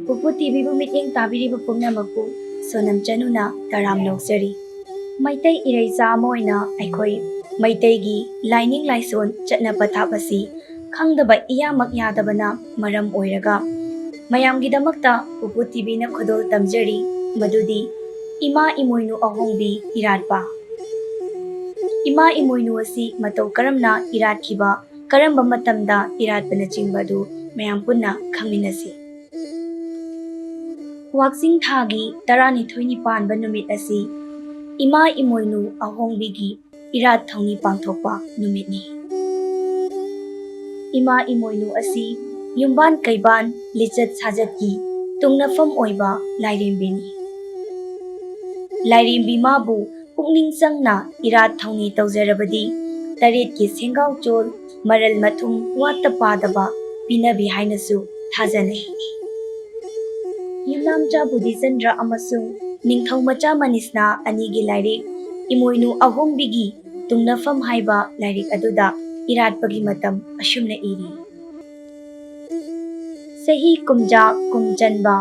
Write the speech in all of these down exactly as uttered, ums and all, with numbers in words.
ꯄꯨꯄꯨ ꯇꯤꯚꯤꯕꯨ ꯃꯤꯠꯌꯦꯡ ꯇꯥꯕꯤꯔꯤꯕ ꯄꯨꯝꯅꯃꯛꯄꯨ ꯁꯣꯅꯝ ꯆꯅꯨꯅ ꯇꯔꯥꯝꯅ ꯑꯣꯛꯆꯔꯤ꯫ ꯃꯩꯇꯩ ꯏꯔꯩꯆꯥ ꯑꯃ ꯑꯣꯏꯅ ꯑꯩꯈꯣꯏ ꯃꯩꯇꯩꯒꯤ ꯂꯥꯏꯅꯤꯡ ꯂꯥꯏꯁꯣꯟ ꯆꯠꯅ ꯄꯊꯥꯞ ꯑꯁꯤ ꯈꯪꯗꯕ ꯏꯌꯥꯃꯛ ꯌꯥꯗꯕꯅ ꯃꯔꯝ ꯑꯣꯏꯔꯒ ꯃꯌꯥꯝꯒꯤꯗꯃꯛꯇ ꯄꯨꯄꯨ ꯇꯤꯚꯤꯅ ꯈꯨꯗꯣꯜ ꯇꯝꯖꯔꯤ, ꯃꯗꯨꯗꯤ ꯏꯃꯥ ꯏꯃꯣꯏꯅꯨ ꯑꯍꯣꯡꯕꯤ ꯏꯔꯥꯠꯄ꯫ ꯏꯃꯥ ꯏꯃꯣꯏꯅꯨ ꯑꯁꯤ ꯃꯇꯧ ꯀꯔꯝꯅ ꯏꯔꯥꯠꯈꯤꯕ, ꯀꯔꯝꯕ ꯃꯇꯝꯗ ꯏꯔꯥꯠꯄꯅꯆꯤꯡꯕ ꯑꯗꯨ ꯃꯌꯥꯝ ꯄꯨꯟꯅ ꯈꯪꯃꯤꯟꯅꯁꯤ꯫ ꯋꯥꯛꯆꯤꯡ ꯊꯥꯒꯤ ꯇꯔꯥꯅꯤꯊꯣꯏꯅꯤ ꯄꯥꯟꯕ ꯅꯨꯃꯤꯠ ꯑꯁꯤ ꯏꯃꯥ ꯏꯃꯣꯏꯅꯨ ꯑꯍꯣꯡꯕꯤꯒꯤ ꯏꯔꯥꯠ ꯊꯧꯅꯤ ꯄꯥꯡꯊꯣꯛꯄ ꯅꯨꯃꯤꯠꯅꯤ꯫ ꯏꯃꯥ ꯏꯃꯣꯏꯅꯨ ꯑꯁꯤ ꯌꯨꯝꯕꯥꯟ ꯀꯩꯕꯥꯟ, ꯂꯤꯆꯠ ꯁꯥꯖꯠꯀꯤ ꯇꯨꯡꯅꯐꯝ ꯑꯣꯏꯕ ꯂꯥꯏꯔꯦꯝꯕꯤꯅꯤ꯫ ꯂꯥꯏꯔꯦꯝꯕꯤ ꯃꯥꯕꯨ ꯄꯨꯛꯅꯤꯡ ꯆꯪꯅ ꯏꯔꯥꯠ ꯊꯧꯅꯤ ꯇꯧꯖꯔꯕꯗꯤ ꯇꯔꯦꯠꯀꯤ ꯁꯦꯡꯒꯥꯎ ꯆꯣꯜ, ꯃꯔꯜ ꯃꯊꯨꯝ ꯋꯥꯠꯇ ꯄꯥꯗꯕ ꯄꯤꯅꯕꯤ ꯍꯥꯏꯅꯁꯨ ꯊꯥꯖꯅꯩ꯫ ꯌꯨꯝꯅꯥꯝꯆꯥ ꯕꯨꯙꯤꯆꯟꯗ꯭ꯔ ꯑꯃꯁꯨꯡ ꯅꯤꯡꯊꯧꯃꯆꯥ ꯃꯅꯤꯁꯅꯥ ꯑꯅꯤꯒꯤ ꯂꯥꯏꯔꯤꯛ ꯏꯃꯣꯏꯅꯨ ꯑꯍꯣꯡꯕꯤꯒꯤ ꯇꯨꯡꯅꯐꯝ ꯍꯥꯏꯕ ꯂꯥꯏꯔꯤꯛ ꯑꯗꯨꯗ ꯏꯔꯥꯠꯄꯒꯤ ꯃꯇꯝ ꯑꯁꯨꯝꯅ ꯏꯔꯤ꯫ ꯆꯍꯤ ꯀꯨꯝꯖꯥ ꯀꯨꯝ ꯆꯟꯕ,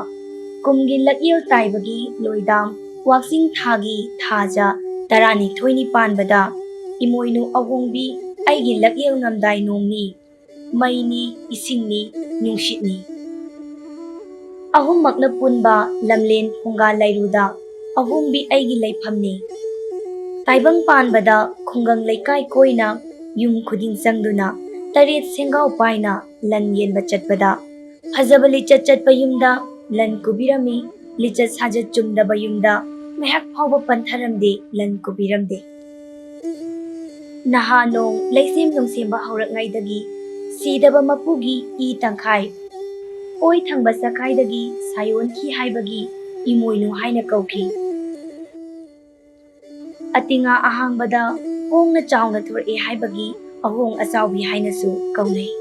ꯀꯨꯝꯒꯤ ꯂꯛꯌꯦꯜ ꯇꯥꯏꯕꯒꯤ ꯂꯣꯏꯗꯥꯝ ꯋꯥꯛꯆꯤꯡ ꯊꯥꯒꯤ ꯊꯥꯖ ꯇꯔꯥꯅꯤꯊꯣꯏꯅꯤ ꯄꯥꯟꯕꯗ ꯏꯃꯣꯏꯅꯨ ꯑꯍꯣꯡꯕꯤ ꯑꯩꯒꯤ ꯂꯛꯌꯦꯜ ꯉꯝꯗꯥꯏ ꯅꯣꯡꯅꯤ, ꯃꯩꯅꯤ, ꯏꯁꯤꯡꯅꯤ, ꯅꯨꯡꯁꯤꯠꯅꯤ꯫ ꯑꯍꯨꯝꯃꯛꯅ ꯄꯨꯟꯕ ꯂꯝꯂꯦꯟ ꯐꯨꯡꯒꯥ ꯂꯩꯔꯨꯗ ꯑꯍꯣꯡꯕꯤ ꯑꯩꯒꯤ ꯂꯩꯐꯝꯅꯤ꯫ ꯇꯥꯏꯕꯪ ꯄꯥꯟꯕꯗ ꯈꯨꯡꯒꯪ ꯂꯩꯀꯥꯏ ꯀꯣꯏꯅ ꯌꯨꯝ ꯈꯨꯗꯤꯡ ꯆꯪꯗꯨꯅ ꯇꯔꯦꯠ ꯁꯦꯡꯒꯥꯎ ꯄꯥꯏꯅ ꯂꯟ ꯌꯦꯟꯕ ꯆꯠꯄꯗ ꯐꯖꯕ ꯂꯤꯆꯠ ꯆꯠꯄ ꯌꯨꯝꯗ ꯂꯟ ꯀꯨꯕꯤꯔꯝꯃꯤ, ꯂꯤꯆꯠ ꯁꯥꯖꯠ ꯆꯨꯝꯗꯕ ꯌꯨꯝꯗ ꯉꯥꯏꯍꯥꯛ ꯐꯥꯎꯕ ꯄꯟꯊꯔꯝꯗꯦ, ꯂꯟ ꯀꯨꯕꯤꯔꯝꯗꯦ꯫ ꯅꯍꯥ ꯅꯣꯡ ꯂꯩꯁꯦꯝ ꯅꯨꯡꯁꯦꯝꯕ ꯍꯧꯔꯛꯉꯩꯗꯒꯤ ꯁꯤꯗꯕ ꯃꯄꯨꯒꯤ ꯏ ꯇꯪꯈꯥꯏ, ꯑꯣꯏ ꯊꯪꯕ ꯆꯈꯥꯏꯗꯒꯤ ꯁꯥꯌꯣꯟꯈꯤ ꯍꯥꯏꯕꯒꯤ ꯏꯃꯣꯏꯅꯨ ꯍꯥꯏꯅ ꯀꯧꯈꯤ꯫ ꯑꯇꯤꯉꯥ ꯑꯍꯥꯡꯕꯗ ꯍꯣꯡꯅ ꯆꯥꯎꯅ ꯊꯣꯔꯛꯑꯦ ꯍꯥꯏꯕꯒꯤ ꯑꯍꯣꯡ ꯑꯆꯥꯎꯕꯤ ꯍꯥꯏꯅꯁꯨ ꯀꯧꯅꯩ꯫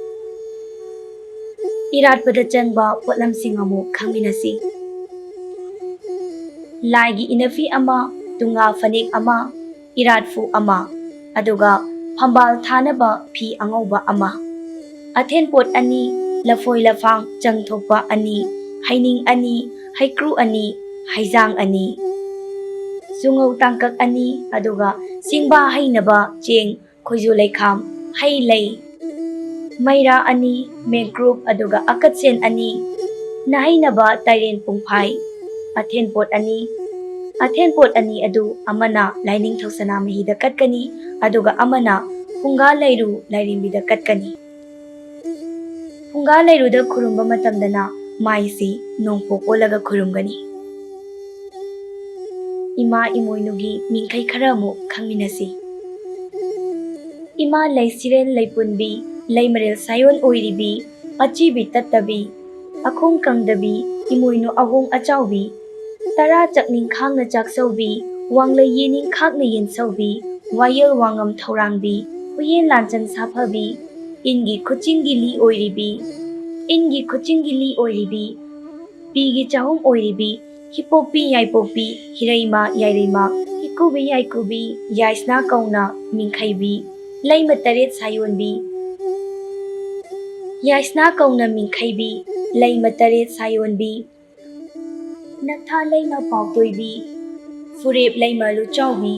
ꯏꯔꯥꯠꯄꯗ ꯆꯪꯕ ꯄꯣꯠꯂꯝꯁꯤꯡ ꯑꯃꯨꯛ ꯈꯪꯃꯤꯟꯅꯁꯤ꯫ ꯂꯥꯏꯒꯤ ꯏꯅꯐꯤ ꯑꯃ, ꯇꯨꯡꯒꯥ ꯐꯅꯦꯛ ꯑꯃ, ꯏꯔꯥꯠꯐꯨ ꯑꯃ, ꯑꯗꯨꯒ ꯐꯝꯕꯥꯜ ꯊꯥꯅꯕ ꯐꯤ ꯑꯉꯧꯕ ꯑꯃ, ꯑꯊꯦꯟꯄꯣꯠ ꯑꯅꯤ, ꯂꯐꯣꯏ ꯂꯐꯥꯡ ꯆꯪꯊꯣꯛꯄ ꯑꯅꯤ, ꯍꯩꯅꯤꯡ ꯑꯅꯤ, ꯍꯩꯀ꯭ꯔꯨ ꯑꯅꯤ, ꯍꯩꯖꯥꯡ ꯑꯅꯤ, ꯆꯨꯉꯧ ꯇꯥꯡꯀꯛ ꯑꯅꯤ, ꯑꯗꯨꯒ ꯆꯤꯡꯕ ꯍꯩꯅꯕ ꯆꯦꯡ, ꯈꯣꯏꯖꯨ ꯂꯩꯈꯥꯝ, ꯍꯩ ꯂꯩ, ꯃꯩꯔꯥ ꯑꯅꯤ, ꯃꯦꯡꯀ꯭ꯔꯨꯞ, ꯑꯗꯨꯒ ꯑꯀꯠꯆꯦꯟ ꯑꯅꯤ, ꯅꯍꯩꯅꯕ ꯇꯥꯏꯔꯦꯟ ꯄꯨꯡꯐꯥꯏ, ꯑꯊꯦꯟꯄꯣꯠ ꯑꯅꯤ, ꯑꯊꯦꯟꯄꯣꯠ ꯑꯅꯤ ꯑꯗꯨ ꯑꯃꯅ ꯂꯥꯏꯅꯤꯡꯊꯧ ꯁꯅꯥꯃꯍꯤꯗ ꯀꯠꯀꯅꯤ, ꯑꯗꯨꯒ ꯑꯃꯅ ꯐꯨꯡꯒꯥ ꯂꯩꯔꯨ ꯂꯥꯏꯔꯦꯝꯕꯤꯗ ꯀꯠꯀꯅꯤ꯫ ꯐꯨꯡꯒꯥ ꯂꯩꯔꯨꯗ ꯈꯨꯔꯨꯝꯕ ꯃꯇꯝꯗꯅ ꯃꯥꯏꯁꯤ ꯅꯣꯡꯄꯣꯛ ꯑꯣꯜꯂꯒ ꯈꯨꯔꯨꯝꯒꯅꯤ꯫ ꯏꯃꯥ ꯏꯃꯣꯏꯅꯨꯒꯤ ꯃꯤꯡꯈꯩ ꯈꯔ ꯑꯃꯨꯛ ꯈꯪꯃꯤꯟꯅꯁꯤ꯫ ꯏꯃꯥ ꯂꯩꯁꯤꯔꯦꯜ ꯂꯩꯄꯨꯟꯕꯤ, ꯂꯩꯃꯔꯦꯜ ꯁꯥꯌꯣꯟ ꯑꯣꯏꯔꯤꯕꯤ, ꯑꯆꯤꯕꯤ ꯇꯠꯇꯕꯤ, ꯑꯈꯣꯡ ꯀꯪꯗꯕꯤ, ꯏꯃꯣꯏꯅꯨ ꯑꯍꯣꯡ ꯑꯆꯥꯎꯕꯤ, ꯇꯔꯥ ꯆꯥꯛꯅꯤꯡ ꯈꯥꯡꯅ ꯆꯥꯛꯁꯧꯕꯤ, ꯋꯥꯡꯂꯩ ꯌꯦꯅꯤꯡ ꯈꯥꯛꯅ ꯌꯦꯟꯁꯧꯕꯤ, ꯋꯥꯌꯦꯜ ꯋꯥꯉꯝ ꯊꯧꯔꯥꯡꯕꯤ, ꯎꯌꯦꯟ ꯂꯥꯟꯆꯟ ꯁꯥꯐꯕꯤ, ꯏꯟꯒꯤ ꯈꯨꯆꯤꯡꯒꯤ ꯂꯤ ꯑꯣꯏꯔꯤꯕꯤ, ꯏꯟꯒꯤ ꯈꯨꯆꯤꯡꯒꯤ ꯂꯤ ꯑꯣꯏꯔꯤꯕꯤ, ꯄꯤꯒꯤ ꯆꯍꯨꯝ ꯑꯣꯏꯔꯤꯕꯤ, ꯍꯤꯄꯣꯛꯄꯤ ꯌꯥꯏꯄꯣꯛꯄꯤ, ꯍꯤꯔꯩꯃ ꯌꯥꯏꯔꯩꯃ, ꯍꯤꯀꯨꯕꯤ ꯌꯥꯏꯀꯨꯕꯤ, ꯌꯥꯏꯁꯅꯥ ꯀꯧꯅ ꯃꯤꯡꯈꯩꯕꯤ, ꯂꯩꯃ ꯇꯔꯦꯠ ꯁꯥꯌꯣꯟꯕꯤ, ꯌꯥꯏꯁꯅꯥ ꯀꯧꯅ ꯃꯤꯡꯈꯩꯕꯤ, ꯂꯩꯃ ꯇꯔꯦꯠ ꯁꯥꯌꯣꯟꯕꯤ, ꯅꯛꯊꯥ ꯂꯩꯃ ꯄꯥꯎꯇꯣꯏꯕꯤ, ꯐꯨꯔꯦꯞ ꯂꯩꯃ ꯂꯨꯆꯥꯎꯕꯤ,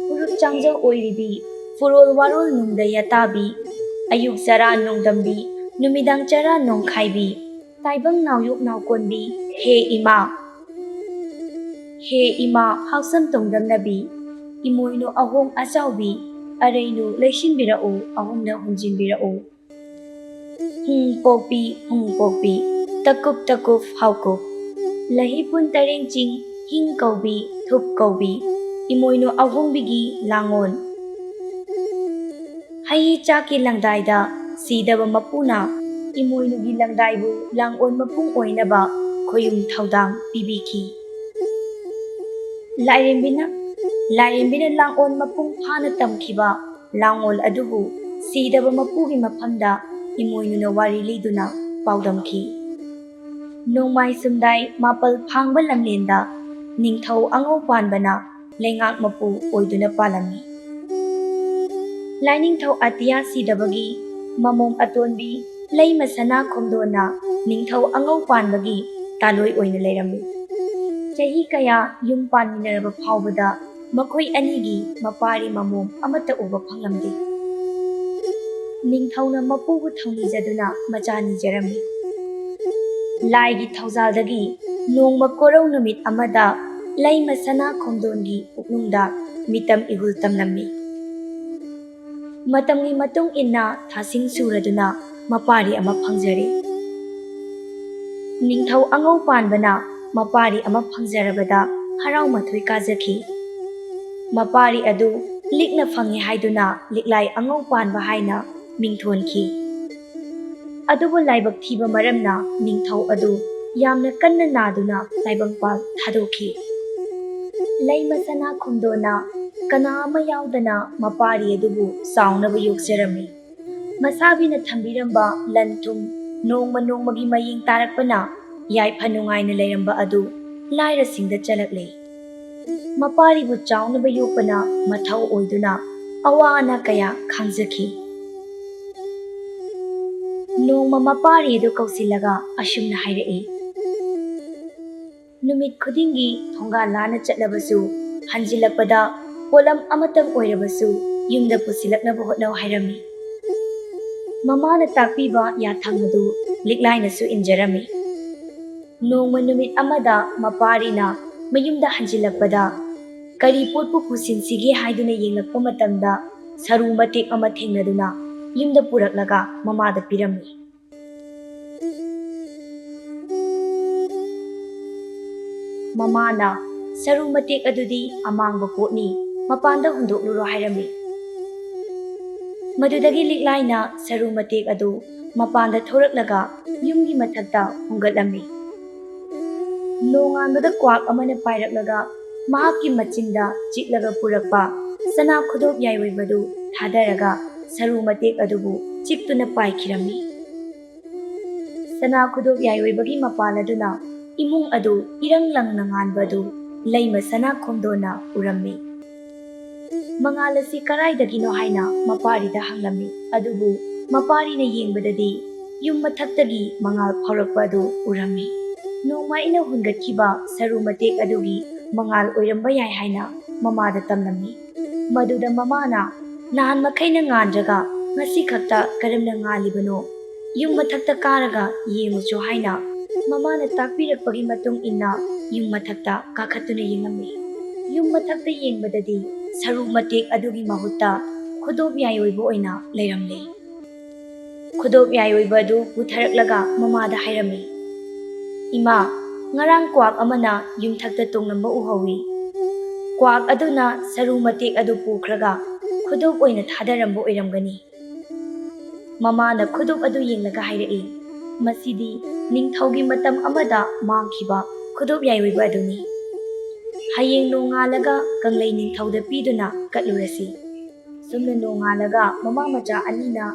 ꯐꯨꯔꯨꯞ ꯆꯥꯡꯖꯧ ꯑꯣꯏꯔꯤꯕꯤ, ꯐꯨꯔꯣꯜ ꯋꯥꯔꯣꯜ ꯅꯨꯡꯗ ꯌꯥꯇꯥꯕꯤ, ꯑꯌꯨꯛ ꯆꯔꯥ ꯅꯣꯡꯗꯝꯕꯤ, ꯅꯨꯃꯤꯗꯥꯡ ꯆꯔꯥ ꯅꯣꯡꯈꯥꯏꯕꯤ, ꯇꯥꯏꯕꯪ ꯅꯥꯎꯌꯣꯛ ꯅꯥꯎꯀꯣꯟꯕꯤ, ꯍꯦ ꯏꯃꯥ, ꯍꯦ ꯏꯃꯥ ꯍꯥꯎꯁꯝ ꯇꯣꯡꯗꯝꯅꯕꯤ, ꯏꯃꯣꯏꯅꯨ ꯑꯍꯣꯡ ꯑꯆꯥꯎꯕꯤ, ꯑꯔꯩꯅꯨ ꯂꯩꯁꯤꯟꯕꯤꯔꯛꯎ, ꯑꯍꯣꯡꯅ ꯍꯨꯟꯖꯤꯟꯕꯤꯔꯛꯎ꯫ ꯍꯨꯡ ꯄꯣꯛꯄꯤ, ꯍꯨꯡ ꯄꯣꯛꯄꯤ, ꯇꯀꯨꯞ ꯇꯀꯨꯞ ꯍꯥꯎꯀꯨꯞ, ꯂꯍꯤꯄꯨꯟ ꯇꯔꯦꯡ ꯆꯤꯡ, ꯍꯤꯡ ꯀꯧꯕꯤ, ꯊꯨꯞ ꯀꯧꯕꯤ, ꯏꯃꯣꯏꯅꯨ ꯑꯍꯣꯡꯕꯤꯒꯤ ꯂꯥꯡꯑꯣꯟ꯫ ꯍꯩ ꯆꯥꯛꯀꯤ ꯂꯪꯗꯥꯏꯗ ꯁꯤꯗꯕ ꯃꯄꯨꯅ ꯏꯃꯣꯏꯅꯨꯒꯤ ꯂꯪꯗꯥꯏꯕꯨ ꯂꯥꯡꯑꯣꯟ ꯃꯄꯨꯡ ꯑꯣꯏꯅꯕ ꯈꯣꯌꯨꯝ ꯊꯧꯗꯥꯡ ꯄꯤꯕꯤꯈꯤ꯫ ꯂꯥꯏꯔꯦꯝꯕꯤꯅ ꯂꯥꯏꯔꯦꯝꯕꯤꯅ ꯂꯥꯡꯑꯣꯜ ꯃꯄꯨꯡ ꯐꯥꯅ ꯇꯝꯈꯤꯕ ꯂꯥꯡꯑꯣꯜ ꯑꯗꯨꯕꯨ ꯁꯤꯗꯕ ꯃꯄꯨꯒꯤ ꯃꯐꯝꯗ ꯏꯃꯣꯏꯅꯨꯅ ꯋꯥꯔꯤ ꯂꯤꯗꯨꯅ ꯄꯥꯎꯗꯝꯈꯤ꯫ ꯅꯣꯡꯃꯥꯏ ꯁꯨꯝꯗꯥꯏ ꯃꯥꯄꯜ ꯐꯥꯡꯕ ꯂꯝꯂꯦꯟꯗ ꯅꯤꯡꯊꯧ ꯑꯉꯧ ꯄꯥꯟꯕꯅ ꯂꯩꯉꯥꯛ ꯃꯄꯨ ꯑꯣꯏꯗꯨꯅ ꯄꯥꯜꯂꯝꯃꯤ꯫ ꯂꯥꯏꯅꯤꯡꯊꯧ ꯑꯇꯤꯌꯥ ꯁꯤꯗꯕꯒꯤ ꯃꯃꯣꯝ ꯑꯇꯣꯟꯕꯤ ꯂꯩꯃ ꯁꯅꯥ ꯈꯣꯝꯗꯣꯟꯅ ꯅꯤꯡꯊꯧ ꯑꯉꯧ ꯄꯥꯟꯕꯒꯤ ꯇꯥꯂꯣꯏ ꯑꯣꯏꯅ ꯂꯩꯔꯝꯃꯤ꯫ ꯆꯍꯤ ꯀꯌꯥ ꯌꯨꯝ ꯄꯥꯟꯃꯤꯟꯅꯔꯕ ꯐꯥꯎꯕꯗ ꯃꯈꯣꯏ ꯑꯅꯤꯒꯤ ꯃꯄꯥꯔꯤ ꯃꯃꯣꯝ ꯑꯃꯠꯇ ꯎꯕ ꯐꯪꯂꯝꯗꯦ꯫ ꯅꯤꯡꯊꯧꯅ ꯃꯄꯨꯕꯨ ꯊꯧꯅꯤꯖꯗꯨꯅ ꯃꯆꯥ ꯅꯤꯖꯔꯝꯃꯤ꯫ ꯂꯥꯏꯒꯤ ꯊꯧꯖꯥꯜꯗꯒꯤ ꯅꯣꯡꯃ ꯀꯣꯔꯧ ꯅꯨꯃꯤꯠ ꯑꯃꯗ ꯂꯩꯃ ꯁꯅꯥ ꯈꯣꯝꯗꯣꯟꯒꯤ ꯄꯨꯛꯅꯨꯡꯗ ꯃꯤꯇꯝ ꯏꯍꯨꯜ ꯇꯝꯂꯝꯃꯤ꯫ ꯃꯇꯝꯒꯤ ꯃꯇꯨꯡ ꯏꯟꯅ ꯊꯥꯁꯤꯡ ꯁꯨꯔꯗꯨꯅ ꯃꯄꯥꯔꯤ ꯑꯃ ꯐꯪꯖꯔꯦ꯫ ꯅꯤꯡꯊꯧ ꯑꯉꯧ ꯄꯥꯟꯕꯅ ꯃꯄꯥꯔꯤ ꯑꯃ ꯐꯪꯖꯔꯕꯗ ꯍꯔꯥꯎ ꯃꯊꯣꯏ ꯀꯥꯖꯈꯤ꯫ ꯃꯄꯥꯔꯤ ꯑꯗꯨ ꯂꯤꯛꯅ ꯐꯪꯉꯤ ꯍꯥꯏꯗꯨꯅ ꯂꯤꯛꯂꯥꯏ ꯑꯉꯧ ꯄꯥꯟꯕ ꯍꯥꯏꯅ ꯃꯤꯡꯊꯣꯟꯈꯤ꯫ ꯑꯗꯨꯕꯨ ꯂꯥꯏꯕꯛ ꯊꯤꯕ ꯃꯔꯝꯅ ꯅꯤꯡꯊꯧ ꯑꯗꯨ ꯌꯥꯝꯅ ꯀꯟꯅ ꯅꯥꯗꯨꯅ ꯇꯥꯏꯕꯪꯄꯥꯜ ꯊꯥꯗꯣꯛꯈꯤ꯫ ꯂꯩꯃ ꯁꯅꯥ ꯈꯣꯝꯗꯣꯟꯅ ꯀꯅꯥ ꯑꯃ ꯌꯥꯎꯗꯅ ꯃꯄꯥꯔꯤ ꯑꯗꯨꯕꯨ ꯆꯥꯎꯅꯕ ꯌꯣꯛꯆꯔꯝꯃꯤ꯫ ꯃꯁꯥꯕꯤꯅ ꯊꯝꯕꯤꯔꯝꯕ ꯂꯟ ꯊꯨꯝ ꯅꯣꯡꯃ ꯅꯣꯡꯃꯒꯤ ꯃꯌꯦꯡ ꯇꯥꯔꯛꯄꯅ ꯌꯥꯏꯐ ꯅꯨꯡꯉꯥꯏꯅ ꯂꯩꯔꯝꯕ ꯑꯗꯨ ꯂꯥꯏꯔꯁꯤꯡꯗ ꯆꯜꯂꯛꯂꯦ꯫ ꯃꯄꯥꯔꯤꯕꯨ ꯆꯥꯎꯅꯕ ꯌꯣꯛꯄꯅ ꯃꯊꯧ ꯑꯣꯏꯗꯨꯅ ꯑꯋꯥ ꯑꯅꯥ ꯀꯌꯥ ꯈꯥꯡꯖꯈꯤ꯫ ꯅꯣꯡꯃ ꯃꯄꯥꯔꯤ ꯑꯗꯨ ꯀꯧꯁꯤꯜꯂꯒ ꯑꯁꯨꯝꯅ ꯍꯥꯏꯔꯛꯏ, "ꯅꯨꯃꯤꯠ ꯈꯨꯗꯤꯡꯒꯤ ꯊꯣꯡꯒꯥꯜ ꯂꯥꯟꯅ ꯆꯠꯂꯕꯁꯨ ꯍꯟꯖꯤꯜꯂꯛꯄꯗ ꯄꯣꯠꯂꯝ ꯑꯃꯇꯪ ꯑꯣꯏꯔꯕꯁꯨ ꯌꯨꯝꯗ ꯄꯨꯁꯤꯜꯂꯛꯅꯕ ꯍꯣꯠꯅꯧ" ꯍꯥꯏꯔꯝꯃꯤ꯫ ꯃꯃꯥꯅ ꯇꯥꯛꯄꯤꯕ ꯌꯥꯊꯪ ꯑꯗꯨ ꯂꯤꯛꯂꯥꯏꯅꯁꯨ ꯏꯟꯖꯔꯝꯃꯤ꯫ ꯅꯣꯡꯃ ꯅꯨꯃꯤꯠ ꯑꯃꯗ ꯃꯄꯥꯔꯤꯅ ꯃꯌꯨꯝꯗ ꯍꯟꯖꯤꯜꯂꯛꯄꯗ ꯀꯔꯤ ꯄꯣꯠꯄꯨ ꯄꯨꯁꯤꯟꯁꯤꯒꯦ ꯍꯥꯏꯗꯨꯅ ꯌꯦꯡꯂꯛꯄ ꯃꯇꯝꯗ ꯁꯔꯨ ꯃꯇꯦꯛ ꯑꯃ ꯊꯦꯡꯅꯗꯨꯅ ꯌꯨꯝꯗ ꯄꯨꯔꯛꯂꯒ ꯃꯃꯥꯗ ꯄꯤꯔꯝꯃꯤ꯫ ꯃꯃꯥꯅ, "ꯁꯔꯨ ꯃꯇꯦꯛ ꯑꯗꯨꯗꯤ ꯑꯃꯥꯡꯕ ꯄꯣꯠꯅꯤ, ꯃꯄꯥꯟꯗ ꯍꯨꯟꯗꯣꯛꯂꯨꯔꯣ" ꯍꯥꯏꯔꯝꯃꯤ꯫ ꯃꯗꯨꯗꯒꯤ ꯂꯤꯛꯂꯥꯏꯅ ꯁꯔꯨ ꯃꯇꯦꯛ ꯑꯗꯨ ꯃꯄꯥꯟꯗ ꯊꯣꯔꯛꯂꯒ ꯌꯨꯝꯒꯤ ꯃꯊꯛꯇ ꯍꯨꯟꯒꯠꯂꯝꯃꯤ꯫ ꯅꯣꯡꯉꯥꯟꯕꯗ ꯀ꯭ꯋꯥꯛ ꯑꯃꯅ ꯄꯥꯏꯔꯛꯂꯒ ꯃꯍꯥꯛꯀꯤ ꯃꯆꯤꯟꯗ ꯆꯤꯛꯂꯒ ꯄꯨꯔꯛꯄ ꯁꯅꯥ ꯈꯨꯗꯣꯞ ꯌꯥꯏꯔꯣꯏꯕꯗꯨ ꯊꯥꯗꯔꯒ ꯁꯔꯨ ꯃꯇꯦꯛ ꯑꯗꯨꯕꯨ ꯆꯤꯛꯇꯨꯅ ꯄꯥꯏꯈꯤꯔꯝꯃꯤ꯫ ꯁꯅꯥ ꯈꯨꯗꯣꯞ ꯌꯥꯏꯔꯣꯏꯕꯒꯤ ꯃꯄꯥꯜ ꯑꯗꯨꯅ ꯏꯃꯨꯡ ꯑꯗꯨ ꯏꯔꯪ ꯂꯪꯅ ꯉꯥꯟꯕ ꯑꯗꯨ ꯂꯩꯃ ꯁꯅꯥ ꯈꯣꯝꯗꯣꯟꯅ ꯎꯔꯝꯃꯤ꯫ ꯃꯉꯥꯜ ꯑꯁꯤ ꯀꯔꯥꯏꯗꯒꯤꯅꯣ ꯍꯥꯏꯅ ꯃꯄꯥꯔꯤꯗ ꯍꯪꯂꯝꯃꯤ꯫ ꯑꯗꯨꯕꯨ ꯃꯄꯥꯔꯤꯅ ꯌꯦꯡꯕꯗꯗꯤ ꯌꯨꯝ ꯃꯊꯛꯇꯒꯤ ꯃꯉꯥꯜ ꯐꯥꯎꯔꯛꯄ ꯑꯗꯨ ꯎꯔꯝꯃꯤ꯫ ꯅꯣꯡꯃ ꯑꯩꯅ ꯍꯨꯟꯒꯠꯈꯤꯕ ꯁꯔꯨ ꯃꯇꯦꯛ ꯑꯗꯨꯒꯤ ꯃꯉꯥꯜ ꯑꯣꯏꯔꯝꯕ ꯌꯥꯏ ꯍꯥꯏꯅ ꯃꯃꯥꯗ ꯇꯝꯂꯝꯃꯤ꯫ ꯃꯗꯨꯗ ꯃꯃꯥꯅ, "ꯅꯍꯥꯟ ꯃꯈꯩꯅ ꯉꯥꯟꯗ꯭ꯔꯒ ꯉꯁꯤ ꯈꯛꯇ ꯀꯔꯝꯅ ꯉꯥꯜꯂꯤꯕꯅꯣ? ꯌꯨꯝ ꯃꯊꯛꯇ ꯀꯥꯔꯒ ꯌꯦꯡꯉꯨꯆꯣ" ꯍꯥꯏꯅ ꯃꯃꯥꯅ ꯇꯥꯛꯄꯤꯔꯛꯄꯒꯤ ꯃꯇꯨꯡ ꯏꯟꯅ ꯌꯨꯝ ꯃꯊꯛꯇ ꯀꯥꯈꯠꯇꯨꯅ ꯌꯦꯡꯉꯝꯃꯤ꯫ ꯌꯨꯝ ꯃꯊꯛꯇ ꯌꯦꯡꯕꯗꯗꯤ ꯁꯔꯨ ꯃꯇꯦꯛ ꯑꯗꯨꯒꯤ ꯃꯍꯨꯠꯇ ꯈꯨꯗꯣꯞ ꯌꯥꯏꯔꯣꯏꯕ ꯑꯣꯏꯅ ꯂꯩꯔꯝꯂꯦ꯫ ꯈꯨꯗꯣꯞ ꯌꯥꯏꯔꯣꯏꯕ ꯑꯗꯨ ꯄꯨꯊꯔꯛꯂꯒ ꯃꯃꯥꯗ ꯍꯥꯏꯔꯝꯃꯤ, "ꯏꯃꯥ, ꯉꯔꯥꯡ ꯀ꯭ꯋꯥꯛ ꯑꯃꯅ ꯌꯨꯝꯊꯛꯇ ꯇꯣꯡꯂꯝꯕ ꯎꯍꯧꯏ꯫ ꯀ꯭ꯋꯥꯛ ꯑꯗꯨꯅ ꯁꯔꯨ ꯃꯇꯦꯛ ꯑꯗꯨ ꯄꯨꯈ꯭ꯔꯒ ꯈꯨꯗꯣꯞ ꯑꯣꯏꯅ ꯊꯥꯗꯔꯝꯕ ꯑꯣꯏꯔꯝꯒꯅꯤ꯫" ꯃꯃꯥꯅ ꯈꯨꯗꯣꯞ ꯑꯗꯨ ꯌꯦꯡꯂꯒ ꯍꯥꯏꯔꯛꯏ, "ꯃꯁꯤꯗꯤ ꯅꯤꯡꯊꯧꯒꯤ ꯃꯇꯝ ꯑꯃꯗ ꯃꯥꯡꯈꯤꯕ ꯈꯨꯗꯣꯞ ꯌꯥꯏꯔꯣꯏꯕ ꯑꯗꯨꯅꯤ꯫ ꯍꯌꯦꯡ ꯅꯣꯡꯉꯥꯜꯂꯒ ꯀꯪꯂꯩ ꯅꯤꯡꯊꯧꯗ ꯄꯤꯗꯨꯅ ꯀꯠꯂꯨꯔꯁꯤ꯫" ꯁꯨꯝꯅ ꯅꯣꯡꯉꯥꯜꯂꯒ ꯃꯃꯥ ꯃꯆꯥ ꯑꯅꯤꯅ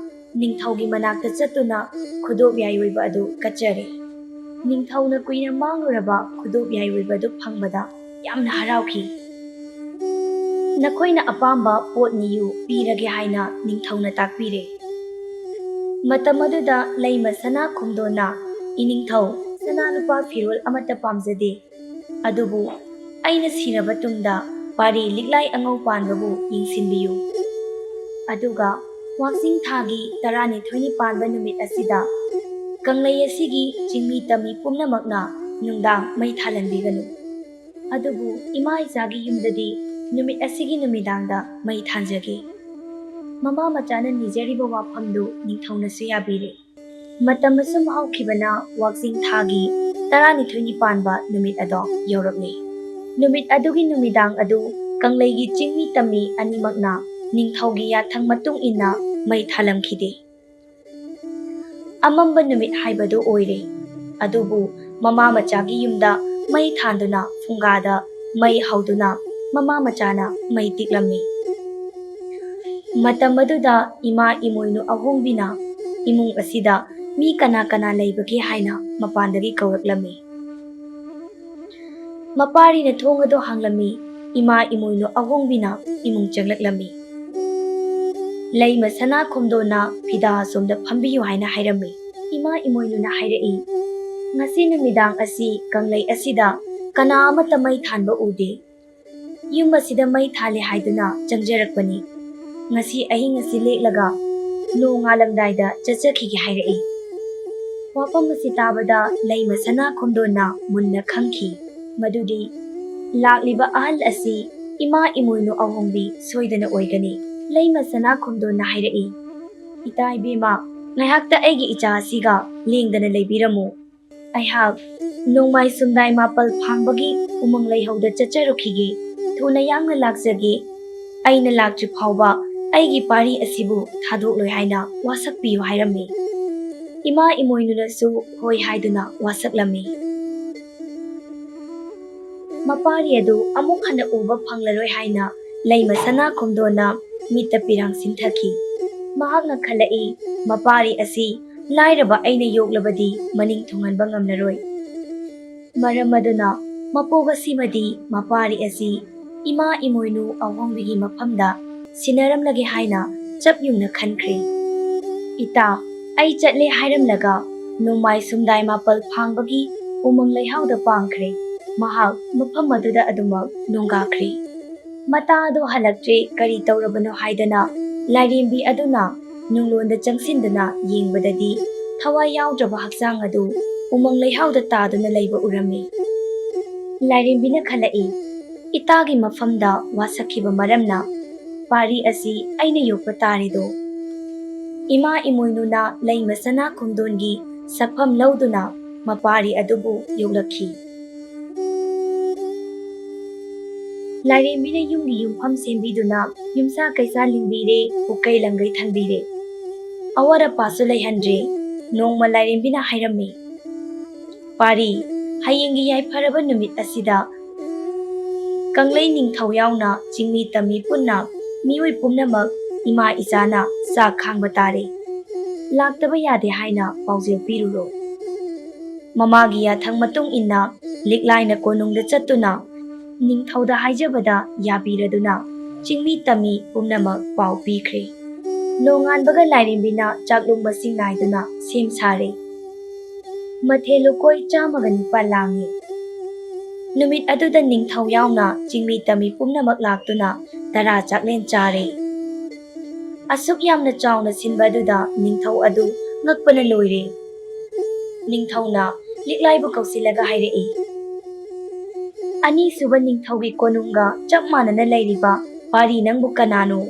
ꯅꯤꯡꯊꯧꯒꯤ ꯃꯅꯥꯛꯇ ꯆꯠꯇꯨꯅ ꯈꯨꯗꯣꯞ ꯌꯥꯏꯔꯣꯏꯕ ꯑꯗꯨ ꯀꯠꯆꯔꯦ꯫ ꯅꯤꯡꯊꯧꯅ ꯀꯨꯏꯅ ꯃꯥꯡꯂꯨꯔꯕ ꯈꯨꯗꯣꯞ ꯌꯥꯏꯔꯣꯏꯕ ꯑꯗꯨ ꯐꯪꯕꯗ ꯌꯥꯝꯅ ꯍꯔꯥꯎꯈꯤ꯫ "ꯅꯈꯣꯏꯅ ꯑꯄꯥꯝꯕ ꯄꯣꯠ ꯅꯤꯌꯨ, ꯄꯤꯔꯒꯦ" ꯍꯥꯏꯅ ꯅꯤꯡꯊꯧꯅ ꯇꯥꯛꯄꯤꯔꯦ꯫ ꯃꯇꯝ ꯑꯗꯨꯗ ꯂꯩꯃ ꯁꯅꯥ ꯈꯣꯝꯗꯣꯟꯅ, "ꯏꯅꯤꯡꯊꯧ, ꯁꯅꯥ ꯂꯨꯄꯥ ꯐꯤꯔꯣꯜ ꯑꯃꯠꯇ ꯄꯥꯝꯖꯗꯦ꯫ ꯑꯗꯨꯕꯨ ꯑꯩꯅ ꯁꯤꯔꯕ ꯇꯨꯡꯗ ꯄꯥꯔꯤ ꯂꯤꯛꯂꯥꯏ ꯑꯉꯧ ꯄꯥꯟꯕꯕꯨ ꯌꯦꯡꯁꯤꯟꯕꯤꯌꯨ꯫ ꯑꯗꯨꯒ ꯋꯥꯛꯆꯤꯡ ꯊꯥꯒꯤ ꯇꯔꯥꯅꯤꯊꯣꯏꯅꯤ ꯄꯥꯟꯕ ꯅꯨꯃꯤꯠ ꯑꯁꯤꯗ ꯀꯪꯂꯩ ꯑꯁꯤꯒꯤ ꯆꯤꯡꯃꯤ ꯇꯝꯃꯤ ꯄꯨꯝꯅꯃꯛꯅ ꯅꯨꯡꯗꯥꯡ ꯃꯩ ꯊꯥꯜꯍꯟꯕꯤꯒꯅꯨ꯫ ꯑꯗꯨꯕꯨ ꯏꯃꯥ ꯏꯆꯥꯒꯤ ꯌꯨꯝꯗꯗꯤ ꯅꯨꯃꯤꯠ ꯑꯁꯤꯒꯤ ꯅꯨꯃꯤꯗꯥꯡꯗ ꯃꯩ ꯊꯥꯟꯖꯒꯦ꯫" ꯃꯃꯥ ꯃꯆꯥꯅ ꯅꯤꯖꯔꯤꯕ ꯋꯥꯐꯝꯗꯨ ꯅꯤꯡꯊꯧꯅꯁꯨ ꯌꯥꯕꯤꯔꯦ꯫ ꯃꯇꯝ ꯑꯁꯨꯝ ꯍꯧꯈꯤꯕꯅ ꯋꯥꯛꯆꯤꯡ ꯊꯥꯒꯤ ꯇꯔꯥꯅꯤꯊꯣꯏꯅꯤ ꯄꯥꯟꯕ ꯅꯨꯃꯤꯠ ꯑꯗꯣ ꯌꯧꯔꯛꯂꯦ꯫ ꯅꯨꯃꯤꯠ ꯑꯗꯨꯒꯤ ꯅꯨꯃꯤꯗꯥꯡ ꯑꯗꯨ ꯀꯪꯂꯩꯒꯤ ꯆꯤꯡꯃꯤ ꯇꯝꯃꯤ ꯑꯅꯤꯃꯛꯅ ꯅꯤꯡꯊꯧꯒꯤ ꯌꯥꯊꯪ ꯃꯇꯨꯡ ꯏꯟꯅ ꯃꯩ ꯊꯥꯂꯝꯈꯤꯗꯦ꯫ ꯑꯃꯝꯕ ꯅꯨꯃꯤꯠ ꯍꯥꯏꯕꯗꯨ ꯑꯣꯏꯔꯦ꯫ ꯑꯗꯨꯕꯨ ꯃꯃꯥ ꯃꯆꯥꯒꯤ ꯌꯨꯝꯗ ꯃꯩ ꯊꯥꯟꯗꯨꯅ ꯐꯨꯡꯒꯥꯗ ꯃꯩ ꯍꯧꯗꯨꯅ ꯃꯃꯥ ꯃꯆꯥꯅ ꯃꯩ ꯇꯤꯛꯂꯝꯃꯤ꯫ ꯃꯇꯝ ꯑꯗꯨꯗ ꯏꯃꯥ ꯏꯃꯣꯏꯅꯨ ꯑꯍꯣꯡꯕꯤꯅ ꯏꯃꯨꯡ ꯑꯁꯤꯗ ꯃꯤ ꯀꯅꯥ ꯀꯅꯥ ꯂꯩꯕꯒꯦ ꯍꯥꯏꯅ ꯃꯄꯥꯟꯗꯒꯤ ꯀꯧꯔꯛꯂꯝꯃꯤ꯫ ꯃꯄꯥꯔꯤꯅ ꯊꯣꯡ ꯑꯗꯨ ꯍꯥꯡꯂꯝꯃꯤ꯫ ꯏꯃꯥ ꯏꯃꯣꯏꯅꯨ ꯑꯍꯣꯡꯕꯤꯅ ꯏꯃꯨꯡ ꯆꯪꯂꯛꯂꯝꯃꯤ꯫ ꯂꯩꯃ ꯁꯅꯥ ꯈꯣꯝꯗꯣꯟꯅ ꯐꯤꯗꯥ ꯑꯁꯣꯝꯗ ꯐꯝꯕꯤꯌꯨ ꯍꯥꯏꯅ ꯍꯥꯏꯔꯝꯃꯤ꯫ ꯏꯃꯥ ꯏꯃꯣꯏꯅꯨꯅ ꯍꯥꯏꯔꯛꯏ, "ꯉꯁꯤ ꯅꯨꯃꯤꯗꯥꯡ ꯑꯁꯤ ꯀꯪꯂꯩ ꯑꯁꯤꯗ ꯀꯅꯥ ꯑꯃꯠꯇ ꯃꯩ ꯊꯥꯟꯕ ꯎꯗꯦ꯫ ꯌꯨꯝ ꯑꯁꯤꯗ ꯃꯩ ꯊꯥꯜꯂꯤ ꯍꯥꯏꯗꯨꯅ ꯆꯪꯖꯔꯛꯄꯅꯤ꯫ ꯉꯁꯤ ꯑꯍꯤꯡ ꯑꯁꯤ ꯂꯦꯛꯂꯒ ꯅꯣꯡꯉꯥꯜꯂꯝꯗꯥꯏꯗ ꯆꯠꯆꯈꯤꯒꯦ" ꯍꯥꯏꯔꯛꯏ꯫ ꯋꯥꯐꯝ ꯑꯁꯤ ꯇꯥꯕꯗ ꯂꯩꯃ ꯁꯅꯥ ꯈꯣꯝꯗꯣꯟꯅ ꯃꯨꯟꯅ ꯈꯪꯈꯤ ꯃꯗꯨꯗꯤ ꯂꯥꯛꯂꯤꯕ ꯑꯍꯜ ꯑꯁꯤ ꯏꯃꯥ ꯏꯃꯣꯏꯅꯨ ꯑꯍꯣꯡꯕꯤ ꯁꯣꯏꯗꯅ ꯑꯣꯏꯒꯅꯤ꯫ ꯂꯩꯃ ꯁꯅꯥ ꯈꯣꯝꯗꯣꯟꯅ ꯍꯥꯏꯔꯛꯏ, "ꯏꯇꯥ ꯏꯕꯦꯝꯃ, ꯉꯥꯏꯍꯥꯛꯇ ꯑꯩꯒꯤ ꯏꯆꯥ ꯑꯁꯤꯒ ꯂꯦꯡꯗꯅ ꯂꯩꯕꯤꯔꯝꯃꯨ꯫ ꯑꯩꯍꯥꯛ ꯅꯣꯡꯃꯥꯏ ꯁꯨꯝꯗꯥꯏ ꯃꯥꯄꯜ ꯐꯥꯡꯕꯒꯤ ꯎꯃꯪ ꯂꯩꯍꯧꯗ ꯆꯠꯆꯔꯨꯈꯤꯒꯦ꯫ ꯊꯨꯅ ꯌꯥꯡꯅ ꯂꯥꯛꯆꯒꯦ꯫ ꯑꯩꯅ ꯂꯥꯛꯇ꯭ꯔꯤ ꯐꯥꯎꯕ ꯑꯩꯒꯤ ꯄꯥꯔꯤ ꯑꯁꯤꯕꯨ ꯊꯥꯗꯣꯛꯂꯣꯏ" ꯍꯥꯏꯅ ꯋꯥꯁꯛꯄꯤꯌꯨ ꯍꯥꯏꯔꯝꯃꯤ꯫ ꯏꯃꯥ ꯏꯃꯣꯏꯅꯨꯅꯁꯨ ꯍꯣꯏ ꯍꯥꯏꯗꯨꯅ ꯋꯥꯁꯛꯂꯝꯃꯤ꯫ ꯃꯄꯥꯔꯤ ꯑꯗꯨ ꯑꯃꯨꯛ ꯍꯟꯅ ꯎꯕ ꯐꯪꯂꯔꯣꯏ ꯍꯥꯏꯅ ꯂꯩꯃ ꯁꯅꯥ ꯈꯣꯝꯗꯣꯟꯅ ꯃꯤꯠꯇ ꯄꯤꯔꯥꯡ ꯁꯤꯟꯊꯈꯤ꯫ ꯃꯍꯥꯛꯅ ꯈꯜꯂꯛꯏ, "ꯃꯄꯥꯔꯤ ꯑꯁꯤ ꯂꯥꯏꯔꯕ ꯑꯩꯅ ꯌꯣꯛꯂꯕꯗꯤ ꯃꯅꯤꯡ ꯊꯨꯡꯍꯟꯕ ꯉꯝꯂꯔꯣꯏ꯫ ꯃꯔꯝ ꯑꯗꯨꯅ ꯃꯄꯣꯛ ꯑꯁꯤꯃꯗꯤ ꯃꯄꯥꯔꯤ ꯑꯁꯤ ꯏꯃꯥ ꯏꯃꯣꯏꯅꯨ ꯑꯍꯣꯡꯕꯤꯒꯤ ꯃꯐꯝꯗ ꯁꯤꯟꯅꯔꯝꯂꯒꯦ" ꯍꯥꯏꯅ ꯆꯞ ꯌꯨꯡꯅ ꯈꯟꯈ꯭ꯔꯦ꯫ "ꯏꯇꯥ, ꯑꯩ ꯆꯠꯂꯦ" ꯍꯥꯏꯔꯝꯂꯒ ꯅꯣꯡꯃꯥꯏ ꯁꯨꯝꯗꯥꯏ ꯃꯥꯄꯜ ꯐꯥꯡꯕꯒꯤ ꯎꯃꯪ ꯂꯩꯍꯥꯎꯗ ꯄꯥꯡꯈ꯭ꯔꯦ꯫ ꯃꯍꯥꯛ ꯃꯐꯝ ꯑꯗꯨꯗ ꯑꯗꯨꯃꯛ ꯅꯣꯡꯒꯥꯈ꯭ꯔꯦ꯫ ꯃꯇꯥ ꯑꯗꯣ ꯍꯜꯂꯛꯇ꯭ꯔꯦ, ꯀꯔꯤ ꯇꯧꯔꯕꯅꯣ ꯍꯥꯏꯗꯅ ꯂꯥꯏꯔꯦꯝꯕꯤ ꯑꯗꯨꯅ ꯅꯨꯡꯂꯣꯟꯗ ꯆꯪꯁꯤꯟꯗꯨꯅ ꯌꯦꯡꯕꯗꯗꯤ ꯊꯋꯥꯏ ꯌꯥꯎꯗ꯭ꯔꯕ ꯍꯛꯆꯥꯡ ꯑꯗꯨ ꯎꯃꯪ ꯂꯩꯍꯥꯎꯗ ꯇꯥꯗꯨꯅ ꯂꯩꯕ ꯎꯔꯝꯃꯤ꯫ ꯂꯥꯏꯔꯦꯝꯕꯤꯅ ꯈꯜꯂꯛꯏ, "ꯏꯇꯥꯒꯤ ꯃꯐꯝꯗ ꯋꯥꯁꯛꯈꯤꯕ ꯃꯔꯝꯅ ꯄꯥꯔꯤ ꯑꯁꯤ ꯑꯩꯅ ꯌꯣꯛꯄ ꯇꯥꯔꯦꯗꯣ"꯫ ꯏꯃꯥ ꯏꯃꯣꯏꯅꯨꯅ ꯂꯩꯃ ꯁꯅꯥ ꯈꯣꯝꯗꯣꯟꯒꯤ ꯁꯛꯐꯝ ꯂꯧꯗꯨꯅ ꯃꯄꯥꯔꯤ ꯑꯗꯨꯕꯨ ꯌꯣꯛꯂꯛꯈꯤ꯫ ꯂꯥꯏꯔꯦꯝꯕꯤꯅ ꯌꯨꯝꯒꯤ ꯌꯨꯝꯐꯝ ꯁꯦꯝꯕꯤꯗꯨꯅ ꯌꯨꯝꯁꯥ ꯀꯩꯁꯥ ꯂꯤꯡꯕꯤꯔꯦ, ꯄꯨꯀꯩ ꯂꯪꯒꯩ ꯊꯝꯕꯤꯔꯦ꯫ ꯑꯋꯥꯠ ꯑꯄꯥꯁꯨ ꯂꯩꯍꯟꯗ꯭ꯔꯦ꯫ ꯅꯣꯡꯃ ꯂꯥꯏꯔꯦꯝꯕꯤꯅ ꯍꯥꯏꯔꯝꯃꯤ, "ꯄꯥꯔꯤ, ꯍꯌꯦꯡꯒꯤ ꯌꯥꯏꯐꯔꯕ ꯅꯨꯃꯤꯠ ꯑꯁꯤꯗ ꯀꯪꯂꯩ ꯅꯤꯡꯊꯧ ꯌꯥꯎꯅ ꯆꯤꯡꯃꯤ ꯇꯝꯃꯤ ꯄꯨꯟꯅ ꯃꯤꯑꯣꯏ ꯄꯨꯝꯅꯃꯛ ꯏꯃꯥ ꯏꯆꯥꯅ ꯆꯥꯛ ꯈꯥꯡꯕ ꯇꯥꯔꯦ꯫ ꯂꯥꯛꯇꯕ ꯌꯥꯗꯦ ꯍꯥꯏꯅ ꯄꯥꯎꯖꯦꯜ ꯄꯤꯔꯨꯔꯣ꯫ ꯃꯃꯥꯒꯤ ꯌꯥꯊꯪ ꯃꯇꯨꯡ ꯏꯟꯅ ꯂꯤꯛꯂꯥꯏꯅ ꯀꯣꯅꯨꯡꯗ ꯆꯠꯇꯨꯅ ꯅꯤꯡꯊꯧꯗ ꯍꯥꯏꯖꯕꯗ ꯌꯥꯕꯤꯔꯗꯨꯅ ꯆꯤꯡꯃꯤ ꯇꯝꯃꯤ ꯄꯨꯝꯅꯃꯛ ꯄꯥꯎ ꯄꯤꯈ꯭ꯔꯦ꯫ ꯅꯣꯡꯉꯥꯟꯕꯒ ꯂꯥꯏꯔꯦꯝꯕꯤꯅ ꯆꯥꯛꯂꯨꯝꯕꯁꯤꯡ ꯅꯥꯏꯗꯨꯅ ꯁꯦꯝ ꯁꯥꯔꯦ꯫ ꯃꯊꯦꯜ ꯂꯨꯀꯣꯏ ꯆꯥꯝꯃꯒ ꯅꯤꯄꯥꯜ ꯂꯥꯡꯉꯤ꯫ ꯅꯨꯃꯤꯠ ꯑꯗꯨꯗ ꯅꯤꯡꯊꯧ ꯌꯥꯎꯅ ꯆꯤꯡꯃꯤ ꯇꯝꯃꯤ ꯄꯨꯝꯅꯃꯛ ꯂꯥꯛꯇꯨꯅ ꯇꯔꯥ ꯆꯥꯛꯂꯦꯟ ꯆꯥꯔꯦ꯫ ꯑꯁꯨꯛ ꯌꯥꯝꯅ ꯆꯥꯎꯅ ꯁꯤꯟꯕ ꯑꯗꯨꯗ ꯅꯤꯡꯊꯧ ꯑꯗꯨ ꯉꯛꯄꯅ ꯂꯣꯏꯔꯦ꯫ ꯅꯤꯡꯊꯧꯅ ꯂꯤꯛꯂꯥꯏꯕꯨ ꯀꯧꯁꯤꯜꯂꯒ ꯍꯥꯏꯔꯛꯏ, "ꯑꯅꯤꯁꯨꯕ ꯅꯤꯡꯊꯧꯒꯤ ꯀꯣꯅꯨꯡꯒ ꯆꯞ ꯃꯥꯟꯅꯅ ꯂꯩꯔꯤꯕ ꯄꯥꯔꯤ ꯅꯪꯕꯨ ꯀꯅꯥꯅꯣ?"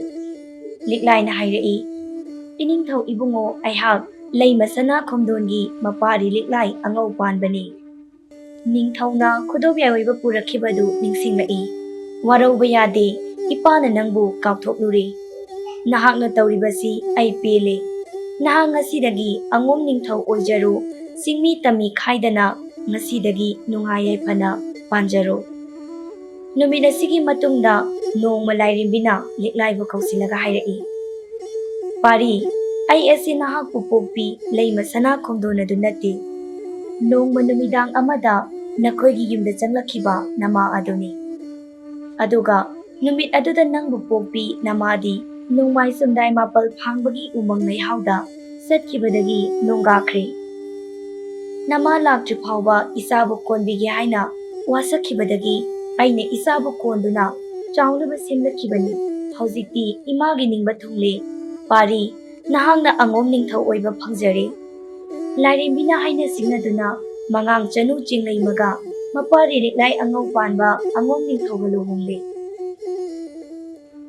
ꯂꯤꯛꯂꯥꯏꯅ ꯍꯥꯏꯔꯛꯏ, "ꯏꯅꯤꯡꯊꯧ ꯏꯕꯨꯡꯉꯣ, ꯑꯩꯍꯥꯛ ꯂꯩꯃ ꯁꯅꯥ ꯈꯣꯝꯗꯣꯟꯒꯤ ꯃꯄꯥꯔꯤ ꯂꯤꯛꯂꯥꯏ ꯑꯉꯧ ꯄꯥꯟꯕꯅꯤ꯫" ꯅꯤꯡꯊꯧꯅ ꯈꯨꯗꯣꯞ ꯌꯥꯏꯑꯣꯏꯕ ꯄꯨꯔꯛꯈꯤꯕꯗꯨ ꯅꯤꯡꯁꯤꯡꯂꯛꯏ꯫ "ꯋꯥꯔꯧꯕ ꯌꯥꯗꯦ, ꯏꯄꯥꯅ ꯅꯪꯕꯨ ꯀꯥꯎꯊꯣꯛꯂꯨꯔꯦ꯫ ꯅꯍꯥꯛꯅ ꯇꯧꯔꯤꯕꯁꯤ ꯑꯩ ꯄꯦꯜꯂꯦ꯫ ꯅꯍꯥꯛ ꯉꯁꯤꯗꯒꯤ ꯑꯉꯣꯝ ꯅꯤꯡꯊꯧ ꯑꯣꯏꯖꯔꯣ, ꯆꯤꯡꯃꯤ ꯇꯝꯃꯤ ꯈꯥꯏꯗꯅ ꯉꯁꯤꯗꯒꯤ ꯅꯨꯡꯉꯥꯏ ꯌꯥꯏꯐꯅ ꯄꯥꯟꯖꯔꯣ꯫" ꯅꯨꯃꯤꯠ ꯑꯁꯤꯒꯤ ꯃꯇꯨꯡꯗ ꯅꯣꯡꯃ ꯂꯥꯏꯔꯦꯝꯕꯤꯅ ꯂꯤꯛꯂꯥꯏꯕꯨ ꯀꯧꯁꯤꯜꯂꯒ ꯍꯥꯏꯔꯛꯏ, "ꯄꯥꯔꯤ, ꯑꯩ ꯑꯁꯤ ꯅꯍꯥꯛꯄꯨ ꯄꯣꯛꯄꯤ ꯂꯩꯃ ꯁꯅꯥ ꯈꯣꯝꯗꯣꯟ ꯑꯗꯨ ꯅꯠꯇꯦ꯫ ꯅꯣꯡꯃ ꯅꯨꯃꯤꯗꯥꯡ ꯑꯃꯗ ꯅꯈꯣꯏꯒꯤ ꯌꯨꯝꯗ ꯆꯪꯂꯛꯈꯤꯕ ꯅꯃꯥ ꯑꯗꯨꯅꯤ꯫ ꯑꯗꯨꯒ ꯅꯨꯃꯤꯠ ꯑꯗꯨꯗ ꯅꯪꯕꯨ ꯄꯣꯛꯄꯤ ꯅꯃꯥꯗꯤ ꯅꯣꯡꯃꯥꯏ ꯁꯨꯝꯗꯥꯏ ꯃꯥꯄꯜ ꯐꯥꯡꯕꯒꯤ ꯎꯃꯪ ꯂꯩꯍꯥꯎꯗ ꯆꯠꯈꯤꯕꯗꯒꯤ ꯅꯣꯡꯒꯥꯈ꯭ꯔꯦ꯫ ꯅꯃꯥ ꯂꯥꯛꯇ꯭ꯔꯤ ꯐꯥꯎꯕ ꯏꯆꯥꯕꯨ ꯀꯣꯟꯕꯤꯒꯦ ꯍꯥꯏꯅ ꯋꯥꯁꯛꯈꯤꯕꯗꯒꯤ ꯑꯩꯅ ꯏꯆꯥꯕꯨ ꯀꯣꯟꯗꯨꯅ ꯆꯥꯎꯅꯕ ꯁꯦꯝꯂꯛꯈꯤꯕꯅꯤ꯫ ꯍꯧꯖꯤꯛꯇꯤ ꯏꯃꯥꯒꯤ ꯅꯤꯡꯕ ꯊꯨꯡꯂꯦ꯫ ꯄꯥꯔꯤ, ꯅꯍꯥꯛꯅ ꯑꯉꯣꯝ ꯅꯤꯡꯊꯧ ꯑꯣꯏꯕ ꯐꯪꯖꯔꯦ꯫" ꯂꯥꯏꯔꯦꯝꯕꯤꯅ ꯍꯥꯏꯅ ꯁꯤꯡꯅꯗꯨꯅ ꯃꯉꯥꯡ ꯆꯅꯨ ꯆꯤꯡꯂꯩꯃꯒ ꯃꯄꯥꯔꯤ ꯂꯤꯛꯂꯥꯏ ꯑꯉꯧ ꯄꯥꯟꯕ ꯑꯉꯣꯝ ꯅꯤꯡꯊꯧꯒ ꯂꯨꯍꯣꯡꯂꯦ꯫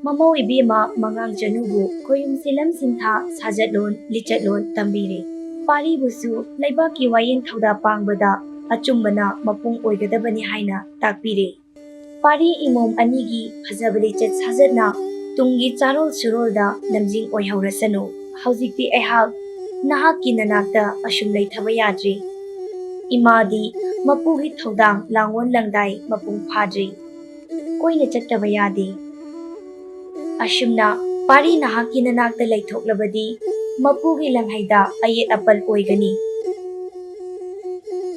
ꯃꯃꯧ ꯏꯕꯦꯝꯃ ꯃꯉꯥꯡ ꯆꯅꯨꯕꯨ ꯈꯣꯌꯨꯝ ꯁꯤꯂꯝ ꯁꯤꯟꯊꯥ ꯁꯥꯖꯠꯂꯣꯟ ꯂꯤꯆꯠꯂꯣꯟ ꯇꯝꯕꯤꯔꯦ꯫ ꯄꯥꯔꯤꯕꯨꯁꯨ ꯂꯩꯕꯥꯛꯀꯤ ꯋꯥꯌꯦꯜ ꯊꯧꯗꯥ ꯄꯥꯡꯕꯗ ꯑꯆꯨꯝꯕꯅ ꯃꯄꯨꯡ ꯑꯣꯏꯒꯗꯕꯅꯤ ꯍꯥꯏꯅ ꯇꯥꯛꯄꯤꯔꯦ꯫ ꯄꯥꯔꯤ ꯏꯃꯣꯝ ꯑꯅꯤꯒꯤ ꯐꯖꯕ ꯂꯤꯆꯠ ꯁꯥꯖꯠꯅ ꯇꯨꯡꯒꯤ ꯆꯥꯔꯣꯜ ꯁꯨꯔꯣꯜꯗ ꯂꯝꯖꯤꯡ ꯑꯣꯏꯍꯧꯔꯁꯅꯨ꯫ ꯍꯧꯖꯤꯛꯇꯤ ꯑꯩꯍꯥꯛ ꯅꯍꯥꯛꯀꯤ ꯅꯅꯥꯛꯇ ꯑꯁꯨꯝ ꯂꯩꯊꯕ ꯌꯥꯗ꯭ꯔꯤ꯫ ꯏꯃꯥꯗꯤ ꯃꯄꯨꯒꯤ ꯊꯧꯗꯥꯡ ꯂꯥꯡꯑꯣꯟ ꯂꯪꯗꯥꯏ ꯃꯄꯨꯡ ꯐꯥꯗ꯭ꯔꯤ꯫ ꯀꯣꯏꯅ ꯆꯠꯇꯕ ꯌꯥꯗꯦ꯫ ꯑꯁꯨꯝꯅ ꯄꯥꯔꯤ ꯅꯍꯥꯛꯀꯤ ꯅꯅꯥꯛꯇ ꯂꯩꯊꯣꯛꯂꯕꯗꯤ ꯃꯄꯨꯒꯤ ꯂꯪꯍꯩꯗ ꯑꯌꯦꯠ ꯑꯄꯜ ꯑꯣꯏꯒꯅꯤ꯫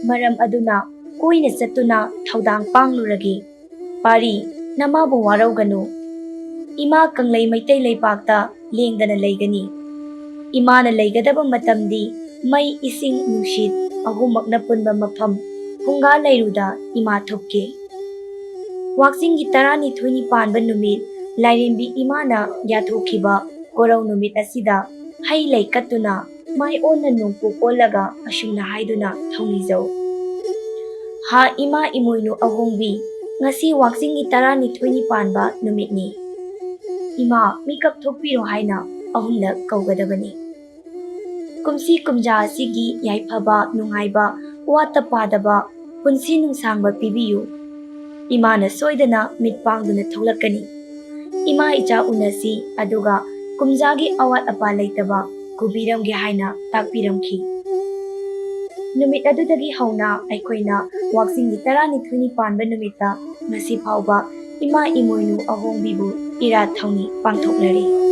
ꯃꯔꯝ ꯑꯗꯨꯅ ꯀꯣꯏꯅ ꯆꯠꯇꯨꯅ ꯊꯧꯗꯥꯡ ꯄꯥꯡꯂꯨꯔꯒꯦ꯫ ꯄꯥꯔꯤ, ꯅꯃꯥꯕꯨ ꯋꯥꯔꯧꯒꯅꯨ꯫ ꯏꯃꯥ ꯀꯪꯂꯩ ꯃꯩꯇꯩ ꯂꯩꯄꯥꯛꯇ ꯂꯦꯡꯗꯅ ꯂꯩꯒꯅꯤ꯫ ꯏꯃꯥꯅ ꯂꯩꯒꯗꯕ ꯃꯇꯝꯗꯤ ꯃꯩ, ꯏꯁꯤꯡ, ꯅꯨꯡꯁꯤꯠ ꯑꯍꯨꯝꯃꯛꯅ ꯄꯨꯟꯕ ꯃꯐꯝ ꯐꯨꯡꯒꯥ ꯂꯩꯔꯨꯗ ꯏꯃꯥ ꯊꯣꯛꯀꯦ꯫ ꯋꯥꯛꯆꯤꯡꯒꯤ ꯇꯔꯥꯅꯤꯊꯣꯏꯅꯤ ꯄꯥꯟꯕ ꯅꯨꯃꯤꯠ ꯂꯥꯏꯔꯦꯝꯕꯤ ꯏꯃꯥꯅ ꯌꯥꯊꯣꯛꯈꯤꯕ ꯀꯣꯔꯧ ꯅꯨꯃꯤꯠ ꯑꯁꯤꯗ ꯍꯩ ꯂꯩ ꯀꯠꯇꯨꯅ ꯃꯥꯏ ꯑꯣꯟꯅ ꯅꯣꯡꯄꯣꯛ ꯑꯣꯜꯂꯒ ꯑꯁꯨꯝꯅ ꯍꯥꯏꯗꯨꯅ ꯊꯧꯅꯤꯖꯧ꯫ ꯍꯥ ꯏꯃꯥ ꯏꯃꯣꯏꯅꯨ ꯑꯍꯣꯡꯕꯤ, ꯉꯁꯤ ꯋꯥꯛꯆꯤꯡꯒꯤ ꯇꯔꯥꯅꯤꯊꯣꯏꯅꯤ ꯄꯥꯟꯕ ꯅꯨꯃꯤꯠꯅꯤ꯫ ꯏꯃꯥ, ꯃꯤꯀꯞ ꯊꯣꯛꯄꯤꯔꯣ ꯍꯥꯏꯅ ꯑꯍꯨꯝꯂꯛ ꯀꯧꯒꯗꯕꯅꯤ꯫ ꯀꯨꯝꯁꯤ ꯀꯨꯝꯖꯥ ꯑꯁꯤꯒꯤ ꯌꯥꯏꯐꯕ, ꯅꯨꯡꯉꯥꯏꯕ, ꯋꯥꯠꯇ ꯄꯥꯗꯕ ꯄꯨꯟꯁꯤ ꯅꯨꯡꯁꯥꯡꯕ ꯄꯤꯕꯤꯌꯨ꯫ ꯏꯃꯥꯅ ꯁꯣꯏꯗꯅ ꯃꯤꯠ ꯄꯥꯡꯗꯨꯅ ꯊꯣꯛꯂꯛꯀꯅꯤ꯫ ꯏꯃꯥ ꯏꯆꯥ ꯎꯅꯁꯤ, ꯑꯗꯨꯒ ꯀꯨꯝꯖꯥꯒꯤ ꯑꯋꯥꯠ ꯑꯄꯥ ꯂꯩꯇꯕ ꯀꯨꯕꯤꯔꯝꯒꯦ ꯍꯥꯏꯅ ꯇꯥꯛꯄꯤꯔꯝꯈꯤ꯫ ꯅꯨꯃꯤꯠ ꯑꯗꯨꯗꯒꯤ ꯍꯧꯅ ꯑꯩꯈꯣꯏꯅ ꯋꯥꯛꯆꯤꯡꯒꯤ ꯇꯔꯥꯅꯤꯊꯣꯏꯅꯤ ꯄꯥꯟꯕ ꯅꯨꯃꯤꯠꯇ ꯉꯁꯤ ꯐꯥꯎꯕ ꯏꯃꯥ ꯏꯃꯣꯏꯅꯨ ꯑꯍꯣꯡꯕꯤꯕꯨ ꯏꯔꯥꯠ ꯊꯧꯅꯤ ꯄꯥꯡꯊꯣꯛꯅꯔꯤ꯫